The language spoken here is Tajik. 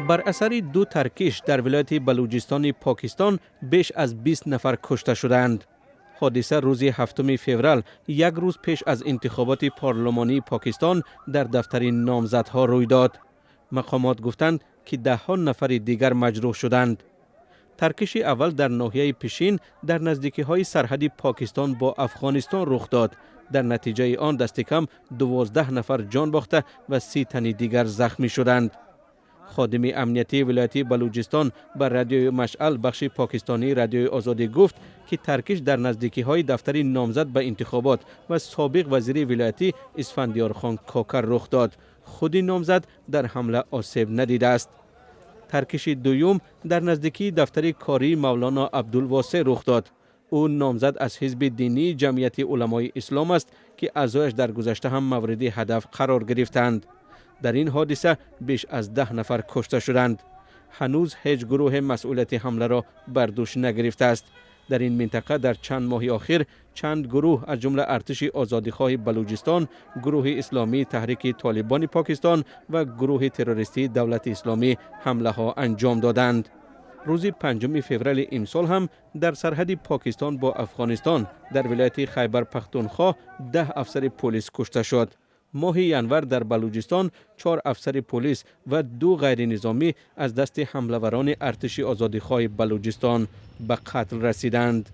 Бар асари ду таркиш дар вилояти Балуҷистони Покистон беш аз 20 нафар кушта шудаанд. Ҳодиса рӯзи 7 феврал, як рӯз пеш аз интихоботи парлумонии Покистон, дар дафтари номзадҳо рӯй дод. Мақомот гуфтанд, ки даҳҳо нафари дигар маҷрӯҳ шуданд. Таркиши аввал дар ноҳияи Пишин дар наздикиҳои сарҳади Покистон бо Афғонистон рух дод. Дар натиҷаи он дасти кам 12 нафар ҷон бохта ва 30 тани дигар захмӣ шуданд. Ходими амниятии вилояти Балуҷистон ба Радиои Машъал, бахши покистонии Радиои Озодӣ, гуфт, ки таркиш дар наздикиҳои дафтари номзад ба интихобот ва собиқ вазири вилоятӣ Исфандиёрхон Кокар рух дод. Худи номзад дар ҳамла осеб надидааст. Таркиши дуюм дар наздикии дафтари кории Мавлоно Абдулвосеъ рух дод. Ӯ номзад аз ҳизби динии Ҷамъияти Уламои Ислом аст, ки аъзояш дар гузашта ҳам мавриди ҳадаф қарор гирифтанд. Дар ин ҳодиса беш аз 10 нафар кушта шуданд. Ҳанӯз ҳеҷ гурӯҳе масъулияти ҳамларо бар дӯш нагирифтааст. Дар ин минтақа дар чанд моҳи охир чанд гурӯҳ, аз ҷумла Артиши Озодихоҳи Балуҷистон, гурӯҳи исломии Таҳрики Толибони Покистон ва гурӯҳи террористии Давлати Исломӣ, ҳамлаҳо анҷом доданд. Рӯзи 5 феврали имсол ҳам дар сарҳади Покистон бо Афғонистон дар вилояти Хайбар Пахтунхо 10 афсари полис кушта шуд. Моҳи январ дар Балуҷистон чор афсари полис ва ду ғайринизомӣ аз дасти ҳамлаварони Артиши Озодихоҳи Балуҷистон ба қатл расиданд.